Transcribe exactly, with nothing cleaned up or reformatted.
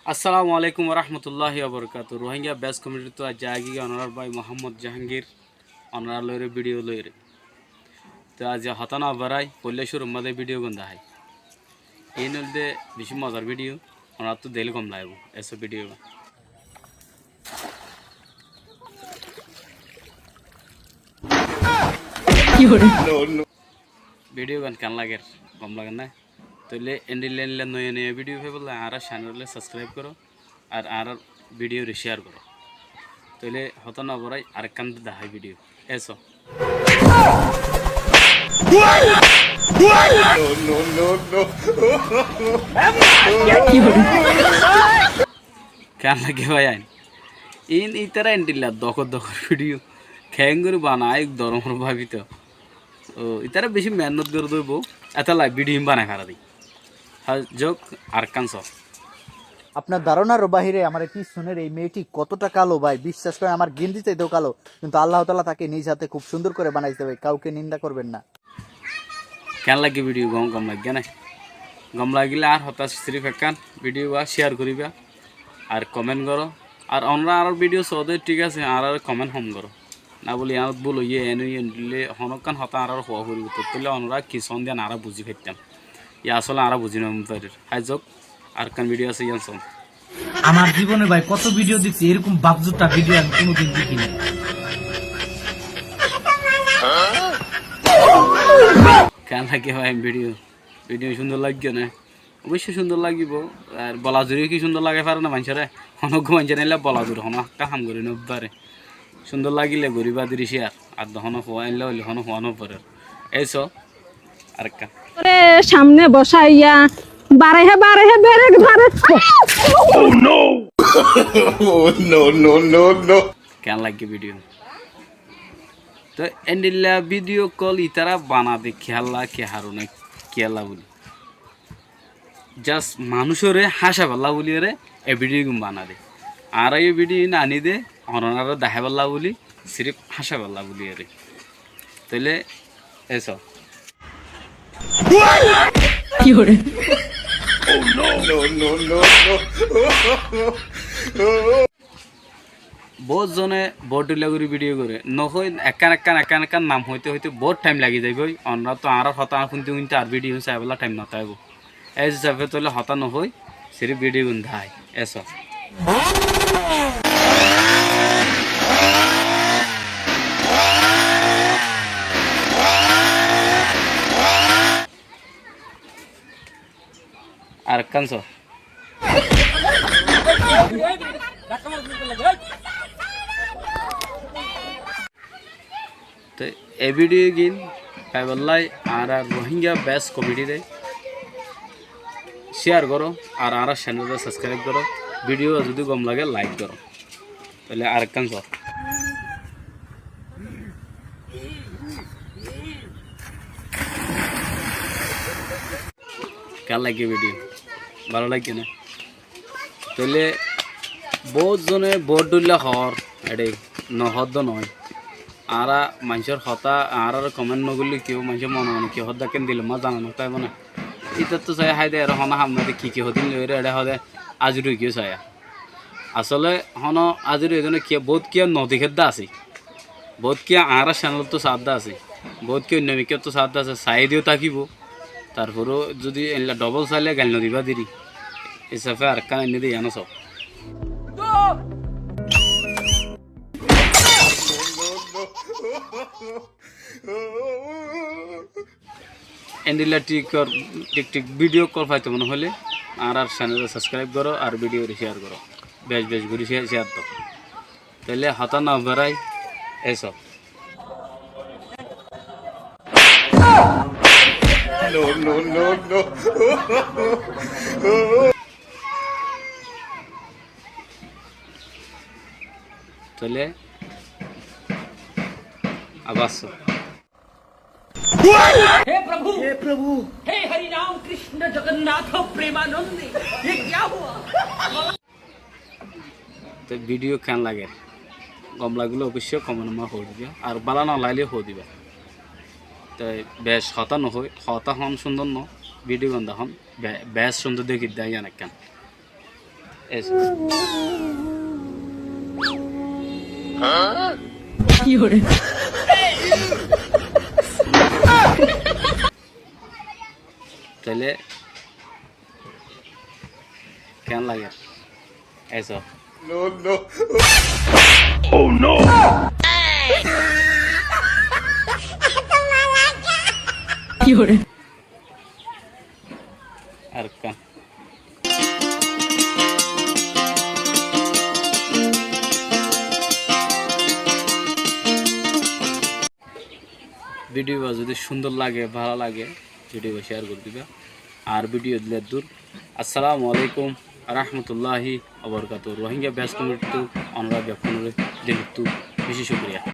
Assalamu alaikum warahmatulláhi wabarakátuhu. Rohingya best comedy ttú aijja aigiyé onorar bái Muhammod Jahangir, onorar lóire video lóire. Te aijja hotá no barái, foila cúrur mazé video gán dahái. Iín óilde bicí mozar video, onorattú deikle gom laibó. Eso video gán. Video gán keén lager? Gom lager né? Tóile endilla endilla noiya noiya video faibálla añárar channel ore subscribe goró, ar añárar video re share goró. Tóile hotá no barái, arekkán dahái video. Eso. Keén lage bái ain? Iín ítara endilla dokor dokor video keéngorí bana, añí doromor báfito. Ó, ítara bicí mehénnot gorí dóibo, étalla video iín banai fara dé. Há, zouk, arekkán só. আপনার ধারণারও বাইরে আমার এই পিছনের এই মেয়েটি কতটা কালো ভাই, বিশ্বাস করেন, আমার গেঞ্জি চাইতেও কালো, কিন্তু আল্লাহ তাআলা তাকে নিজ হাতে খুব সুন্দর করে বানাইছে ভাই, কাউকে নিন্দা করবেন না। Keén lage video? Gom, gom lage né? Gom lagile ar hotá sirif ekkán, video ba share goriba, ar comment goró. Ar onora añárar video sóde, thík asé, añárar comment hom goró. Na buli añárar bul óiye, en óiye, en óile honokkán hotá añárar hoó foribo. Tóile onora ki sónde añára buzí faittám. Yá asóle añára buzí no farir. Hái zouk, arekkán video asé, yián són. আমার জীবনে ভাই কত ভিডিও দেখছি, এরকম বাপজুটা ভিডিও আমি কোনোদিন দেখি নাই। Keén lage bái video? Video cúndor lage né? Oboicco cúndor lagibo. Ar bola zuri ki cúndor lage fare né maincóre? Hono gua maincóre eilla bola zuri hono ekká ham gori no fare. Cúndor lagile goriba diri share. Ar de hono fua eilla óile hono fua no fore. Eso, arekkán. ওরে সামনে বসাইয়া বারে হে বারে হে বেরেক ধরে। Oh no! Oh no, no, no, no. Keén lage video? Te endilla video kol ítara banade kiyólla, ki harone, kiyólla buli? Just manúcore háñsaibálla buliyóre e video gún banade. Añára e video gún aníde, onoráre deháibálla buli, sirif háñsaibálla buliyóre. Tóile eso. Ki ore? Oh no, no, no, no, no. Bout zone bout dhoilla gorí video goré. No hoi ekkán ekkán ekkán ekkán nam hoite hoite bout time lagi zaiboi. Onora to añárar hotá fúnte fúnte ar video saibálla time no táibo. Ei hísafe tóile hotá no hoi, sirif video gún dahái. Eso. Arekkán só. Te e video gín faibálla añárar Rohingya best comedy re share goró, ar añárar channel re subscribe goró, video zodi gom lage like goró. Tóile arekkán só. Keén lage video? Bála lage né? Tóile bout zone bout dhoilla hoór, ede no hoóddo no. Añára maincór hotá, añárar comment no goille ki óibo, maincór mone mone ki hoódde ekkán dilor mazé zana no táibo né? Ítattú sai hái de, ere hono ham no de, ki ki hodin loire ere hode azir ói giyé sai. Asóle hono azir ói zone kiyá, bout kiyá no dekédde asé. Bout kiyá añárar channel ottu saádde asé. Bout kiyá oinno mikká ottu saádde asé. Saái diyo tákibo. Tarfore zodi eilla double saile gail no diba deri. Hísafe arekkán ainné de, yián só. Endilla thík or, thík thík video kol faito mone hoile añárar channel re subscribe goró ar video re share goró. Bec bec gorí share, share do. Tóile hotá no barái, eso. No, no, no, no. Tóile abar só. हे प्रभु, हे प्रभु, हे हरि राम कृष्ण जगन्नाथ प्रेमानंद, ये क्या हुआ? Te video keén lager? Gom lagile oboicco comment ot hoó diba, ar bála no lagile hoó diba. Toi bec hotá nohoi, hotá hon cúndor no, video gan dehón, be-, bec cúndor dekí de yián ekkán. Eso. Ki hore? Tóile keén lager? Eso. No, no. Oh, no. Ki hore? Ar ekkán. Video ba zodi cúndor lage, bála lage, video ba share gori diba. Ar video dile dur. Assalamu alaikum warahmatullahi wabarakatuhu. Rohingya best comedy tu onora bekkúnore dilottu beci cúkuriya.